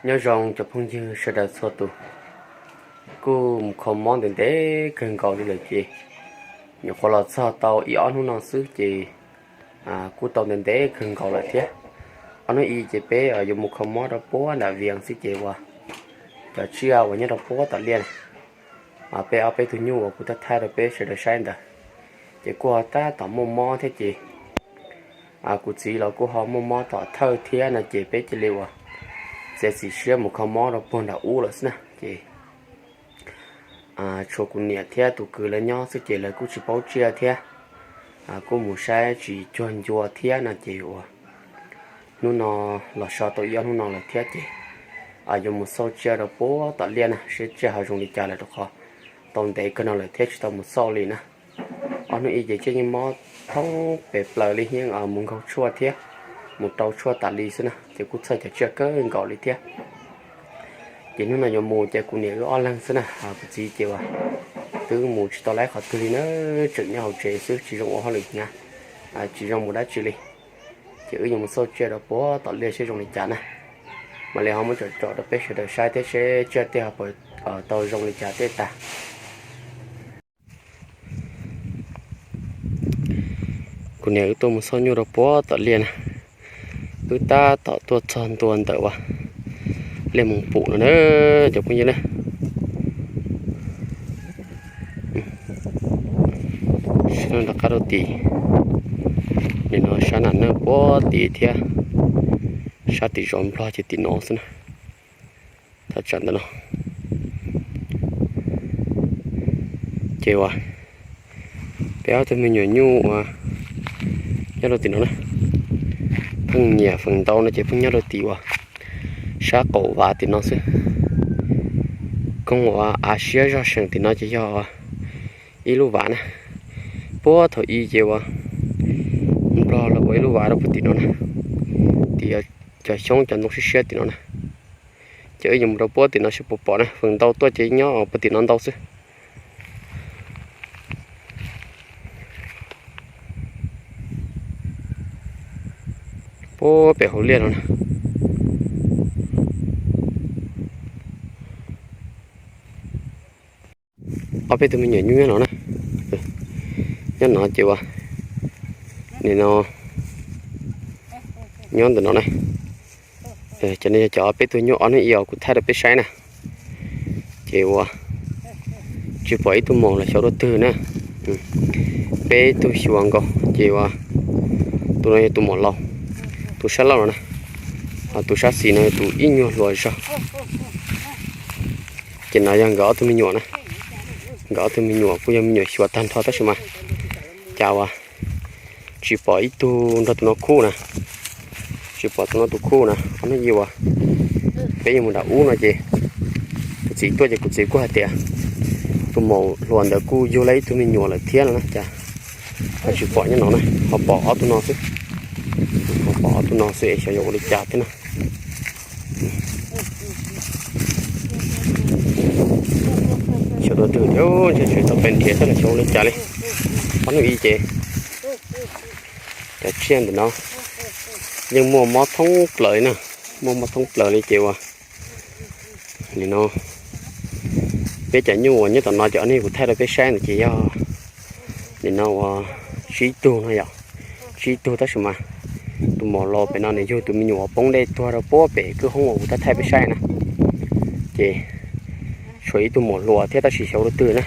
Nyob zoo cov phooj ywg sawv daws txhua tus, kuj mus kho mob ntev ntev kawg nkaus li lawm ces nyuam qhuav los txog tau ib ob hnub no xwb ces kuj tau ntev ntev kawg nkaus lawm thiab. Ob hnub i ces peb yuav mus kho mob rau puag nram Vias xwb ces uas cov tsiaj uas nyob rau puag tom liaj na, peb ob peb tug nyuj uas kuv thaij thaij rau peb sawv daws saib ntawd ces kuj ho tab tom muaj mob thiab ces kuv txiv los kuj ho muaj mob tom thawj thiab no ces peb cia li uas txiav txim siab mus kho mob rau puag nram ub lawm xwb na ces tshuav kuv niam thiab tus kwv lawv nyob xwb ces lawv kuj tsis paub tsiaj thiab, kuj mus saib tsis cuag ncua thiab no ces uas hnub no los so tau ib ob hnub no lawm thiab ces yuav mus xauj tsiaj rau puag tom liaj na seb tsiaj ho zoo li cas lawm rau qhov tau ntev kawg no lawm thiab tsis tau mus xauj li na. Ob hnub i ces tsiaj yeej mob thoob pes plaws li, yeej mus nkaug tshuaj thiab mus rau tshuaj tas li xwb na ces kuj txhawj cov tsiaj kawg nkaus li thiab. Ces hnub no yuav mus ces kuv niam wb ob leeg xwb na, kuv txiv ces uas twb mus tsis tau laib qhov twg li na, tseem nyob hauv tsev xwb tsis zoo ua hauj lwm hnyav, tsis zoo mus dab tsi li. Ces wb yuav mus xauj tsiaj rau puag tom liaj seb zoo li cas na, mam li ho muab tsom tsom rau peb sawv daws saib thiab seb tsiaj tej ho puas tau zoo li cas tej tag. Kuv niam wb tuaj mus xauj nyuj rau puag tom liaj na, wb tab tom tuaj txog ntua ntawm uas liaj Moos Pum no na cov phooj ywg na. Sab nram qab rau tim, nim no sab nram no puag tim thiab, sab tim zos Nplog ces tim no xwb na. Thaj tsam ntawm no ces uas peb ob tug me nyuam nyuj uas nyob rau tim no na, pheej nyiam feem ntau no ces pheej nyob rau tim uas sab qaum vaj tim no xwb. Koog uas av siab zog seem tim no ces yog ib lub vaj na. Puag thaum i ces uas Nplog los ua ib lub vaj rau puag tim no na, tim cov xyoob cov ntoo siab siab tim no na. Ces wb yuav mus rau puag tim no seb puas pom na, feem ntau tuaj ces nyob puag tim no ntau xwb. Puag pem hauv liaj no na. Ob peb tug me nyuam nyuj nyob no na, nyob no ces uas nim no nyob ntawm no na. Cov no yog cov peb tug nyuj ob hnub i os kuv thaij rau peb saib na. Ces uas tsis pom ib tug maum los xyov dua twg na. Peb tug xyuas nkaus ces uas tus no yog tus maum laus, tus sab laug no na, ho tus sab xis no yog tus ib nyuag hluas zog. Ces no yog nkawd ob tug me nyuam na, nkawd ob tug me nyuam kuj yog me nyuam xyuas tag nrho tab sis mas cas uas tsis pom ib tug nrog tus no khub na, tsis pom tus no tus khub na. Ob hnub i uas peb yuav mus nram ub no ces kuv txiv tuaj ces kuv txiv kuj hais tias tus maum hluas ntawd kuj yug lawm ib tug me nyuam lawm thiab no na cas ho tsis pom nyob no na, ho pom ob tug no xwb, ho pom ob tug no xwb es xyov yog ua li cas thiab na. Xyov dua twg thiab, ntshe tsis tau pes nrhiav thiab los xyov ua li cas li. Ob hnub i ces cov tsiaj ntawm no yeej muaj mob thoob plaws li na, muaj mob thoob plaws li ces uas nim no peb cov nyuj uas nyob tom no ces ob hnub kuv thaij rau peb saib ntawd ces yog nim no uas tsib tug no yom, tsib tug tab sis mas tus maum laus pem no nws yug tus me nyuam uas poob dej tuag rau puag pem kwj hoob uas kuv thaij thaij peb saib na. Ces tshuav ib tug maum hluas thiab tab sis xyov dua twg na.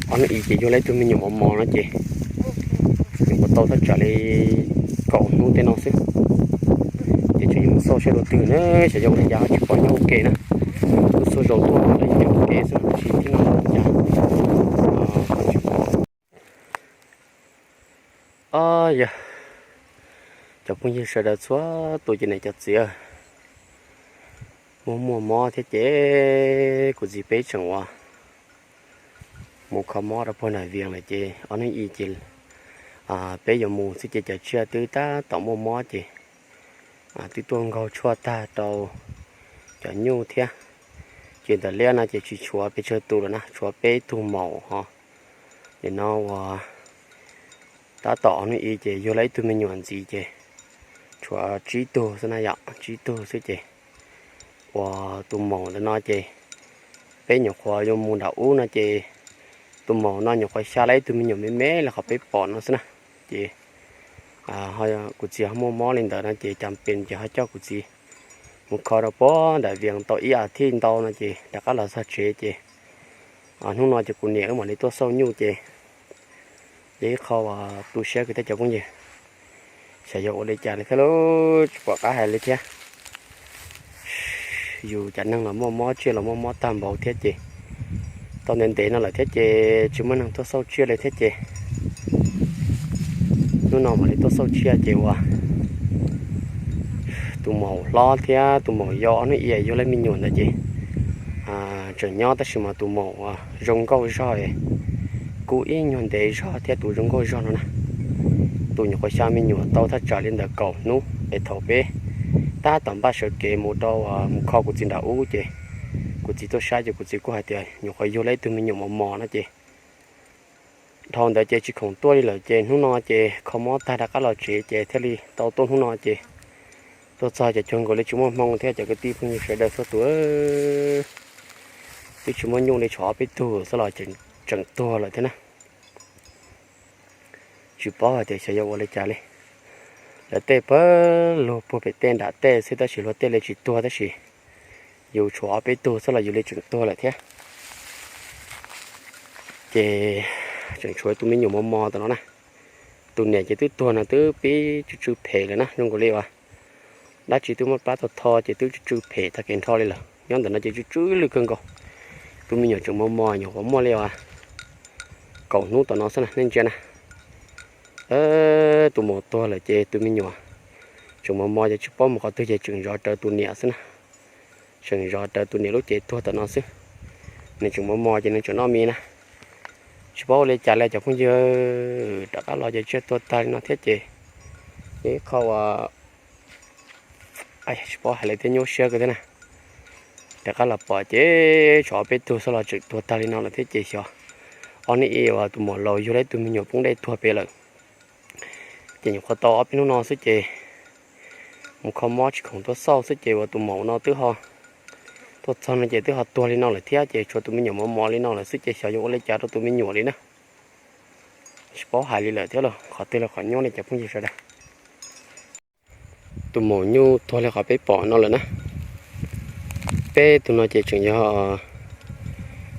Ob hnub i ces yug lawm ib tug me nyuam mos mos no ces yuav puas tau thaj tsam li kaum hnub tej no xwb. Ces tseem yuav mus xauj saib dua twg na, xyov yog ua li cas ho tsis pom nyob ua ke na. Kuj xauj zaum tuaj los yeej nyob ua ke xwb tab sis tib no cas ho tsis pom. Ob yog cov phooj ywg sawv daws txhua tus ces niam cov txiv muaj muaj mob thiab ces kuv txiv peb tseem uas mus kho mob rau puag nram Vias lawm ces ob hnub i ces peb yuav mus xwb ces cov tsiaj twb tab tom muaj mob ces twb tuaj nkaug tshuaj tag rau cov nyuj thiab. Ces ntawm liaj no ces tsis tshuav pes tsawg tus lawm na, tshuav peb tug maum ho nim no uas tab tom ob hnub i ces yug lawm ib tug me nyuam ntxiv ces tshuav tsib tug xwb na yom, tsib tug xwb ces Uas tus maum ntawm no ces peb nyuam qhuav yuav mus nram ub no ces tus maum no nyuam qhuav xya lawv ib tug me nyuam me me li qhov peb pom no xwb na. Ces kuv txiv ho muaj mob li ntawd no ces cas pes ces ho coj kuv txiv mus kho rau puag nram Vias tau ib as thiv ntau no ces rov qab los txog tsev ces hnub no ces kuv niam wb mam li tuaj xauj nyuj ces yog ib qho uas tu siab kawg thiab cov phooj ywg. Xyov yog ua li cas li thiab lauj, tsis pom qab hais li thiab. Yus cov neeg los muaj mob, tsiaj los muaj mob tag npaum thiab ces tau ntev ntev no lawm thiab ces tsis muaj neeg tuaj xauj tsiaj li thiab ces hnub no mam li tuaj xauj tsiaj ces uas tus maum hlob thiab tus maum yau ob hnub i yug lawv me nyuam ntawd ces tseem nyob tab sis mas tus maum zoo nkauj zog, kub ib nyuag ntev zog thiab tus zoo nkauj zog no na. Tus nyuam qhuav xya me nyuam tau thaj tsam li ntawm kaum hnub es thaum peb tab tom npaj sawv kev mus rau mus kho kuv txiv nram ub ces kuv txiv tuaj saib ces kuv txiv kuj hais tias nyuam qhuav yug lawv ib tug me nyuam mos mos no ces dhau ntawd ces tsis khoom tuaj li lawm ces hnub no ces kho mob tag rov qab los tsev ces thiaj li tau tuaj hnub no ces tuaj txog ces cuag nkaus li tsis muaj hmoo thiab cov kwv tij phooj ywg sawv daws txhua tus. Twb tsis muaj nyuj li, tshuav ob peb tug xwb los tseem tuag lawm thiab na. Tsis paub hais tias xyov yuav ua li cas li. Lawv tej pawg lug puag pem tej nram tej xwb tab sis luag tej li tsis tuag tab sis yus tshuav ob peb tug xwb los yus li tseem tuag lawm thiab. Ces tseem tshuav tus me nyuam mos mos tom no na. Tus niam ces twb tuag no twb pib tsw tsw phem lawm na, zoo nkaus li uas dab tsi twb muab plab tau tho ces twb tsw tsw phem tag kev nrho li lawm. Nyob ntawm no ces tsw tsw lwj kawg nkaus. Tus me nyuam tseem mos mos nyuam qhuav muaj li uas kaum hnub tom no xwb na, nej ntsia na. Tus maum tuag lawm ces tus me nyuam tseem mos mos ces tsis paub mus qhov twg ces tseem zov rawv tus niam xwb na. Tseem zov rawv tus niam lub cev tuag tom no xwb. Nws tseem mos mos ces nws tseem noj mis na. Tsis paub ua li cas li cov phooj ywg, rov qab los ces tsiaj tuag tag li no thiab ces yog ib qho uas tsis paub hais li thiab, nyuaj siab kawg thiab na. Rov qab los pom ces tshuav ob peb tug xwb los tseem tuag tag li no lawm thiab ces xyov ob hnub i uas tus maum laus yug lawv ib tug me nyuam poob dej tuag pem lawm. Ces nyuam qhuav tau ob peb hnub no xwb ces mus kho mob tsis khoom tuaj xauj xwb ces uas tus maum no twb ho tuaj txog no ces twb ho tuag li no lawm thiab ces tshuav tus me nyuam mos mos li no lawm xwb ces xyov yuav ua li cas rau tus me nyuam li na. Tsis paub hais li lawm thiab los qhov twg los qhov nyuaj li cov phooj ywg sawv daws. Tus maum nyuj tuag li qhov peb pom no lawm na. Peb tug no ces tseem yog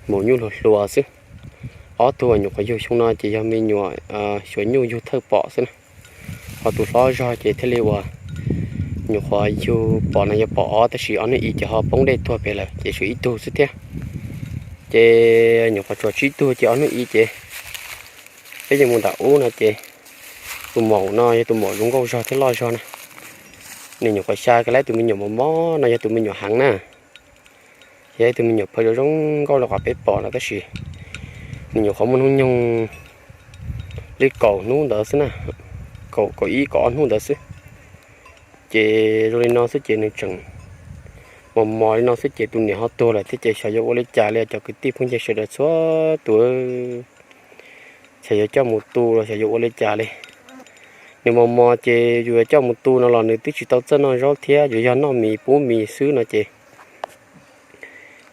maum nyuj hluas hluas xwb. Ob tug uas nyuam qhuav yug xyoo no ces yog me nyuam xyuas nyuj yug thawj pom xwb na. Ho tus hlob zog ces thiaj li uas nyuam qhuav yug pom no yog pom ob tab sis ob hnub i ces ho poob dej tuag pem lawm ces tshuav ib tug xwb thiab. Ces nyuam qhuav tshuav tsib tug ces ob hnub i ces peb yuav mus nram ub no ces tus maum no yog tus maum zoo nkauj zog thiab loj zog na. Nws nyuam qhuav xya kiag lawv tus me nyuam mos mos no yog tus me nyuam heev na. Yog ib tug me nyuam phaw zoo zoo nkauj li qhov peb pom no tab sis nws nyuam qhuav muaj hnub nyoog li kaum hnub ntawd xwb na, kaum kaum ib kaum ob hnub ntawd xwb. Ces zoo li no xwb ces nws tseem mos mos li no xwb ces tus niam ho tuag lawm thiab ces xyov yuav ua li cas li cov kwv tij phooj ywg sawv daws txhua tus. Xyov yuav coj mus tu los xyov yuav ua li cas li. Nws mos mos ces yus yuav coj mus tu no los nws twb tsis tau txawj noj zaub thiab, yuav yog noj mis pub mis xwb no ces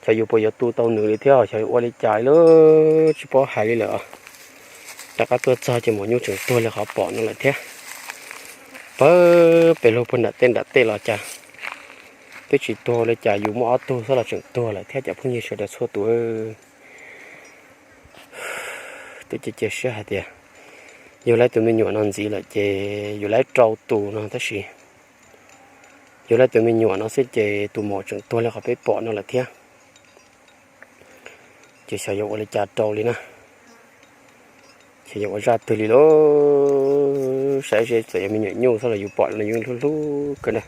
xyov yus puas yuav tu tau nws li thiab, xyov yuav ua li cas li lawm tsis paub hais li lawm. Rov qab tuaj txog ces maum nyuj tseem tuag li qhov pom no lawm thiab. Pawg pes lug puag nram tej nram tej los cas twb tsis tuag li cas, yus muaj ob tug xwb los tseem tuag lawm thiab cov phooj ywg sawv daws txhua tus. Twb cia cia siab hais tias yug lawv tus me nyuam no ntxiv lawm ces yus lawv rau tus no tab sis yug lawv tus me nyuam no xwb ces tus maum tseem tuag li qhov peb pom no lawm thiab. Ces xyov yuav ua li cas rau li na. Xyov yuav ua zaj twg li lauj. Saib seb txawm yog me nyuam nyuj xwb los yus pom no yus hlub hlub kawg na.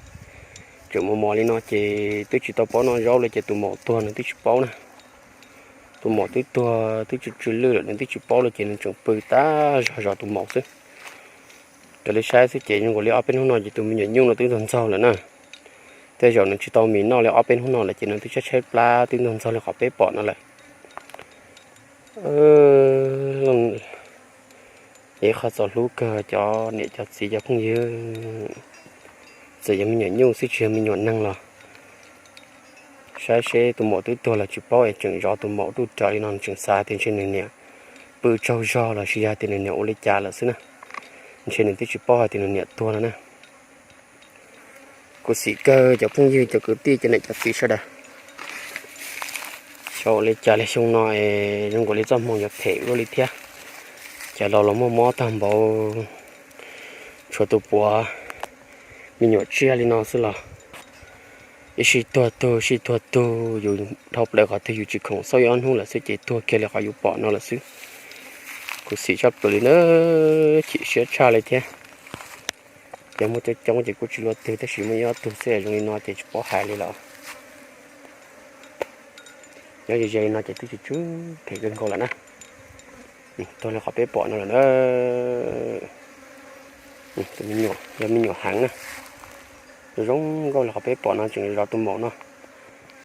Tseem mos mos li no ces twb tsis tau paub noj zaub li ces tus maum tuag nws twb tsis paub na. Tus maum twb tuag twb tsw tsw lwj lawm nws twb tsis paub li ces nws tseem pw tag zog zov tus maum xwb. Raws li saib xwb ces zoo nkaus li ob peb hnub no ces tus me nyuam nyuj no twb ntog ntxaug lawm na. Tej zaum nws tsis tau mis noj li ob peb hnub no lawm ces nws twb tshaib tshaib plab twb ntog ntxaug li qhov peb pom no lawm. Yog ib qho txaus hlub kawg cov niam cov txiv cov phooj ywg. Txawm yog me nyuam nyuj xwb tsis yog me nyuam neeg los Saib seb tus maum twb tuag los tsis paub es tseem zov tus maum ruj rawv li no, nws tseem xav tias ntshe nws niam pw tsaug zog los sis yog tias nws niam ua li cas lawm xwb na. Ntshe nws twb tsis paub hais tias nws niam tuag no na. Khuv xim kawg cov phooj ywg, cov kwv tij, cov niam cov txiv sawv daws. Xyov ua li cas li xyoo no es zoo nkaus li txoj hmoo yuav phem ua luaj li thiab. Cov laus los muaj mob tag npaum, tshuav tus puav me nyuam tsiaj li no xwb los ib sij tuag tug sij tuag tug, yus dhau plaws qhov twg yus tsis khoom xauj ib ob hnub lawm xwb ces tuag kiag li qhov yus pom no lawm xwb. Khuv xim tshaj plaws li na, chim siab tshaj li thiab. Cov muaj coob coob ces kuj tsis luaj twg, tab sis muaj ib ob tug xwb zoo li no ces tsis paub hais li lawm. Nyob ze ze li no ces twb tsis tsw phem kawg nkaus lawm na. Tuag li qhov peb pom no lawm na. Tus me nyuam yog me nyuam heev na. Zoo nkauj li qhov peb pom no tseem zov tus maum no.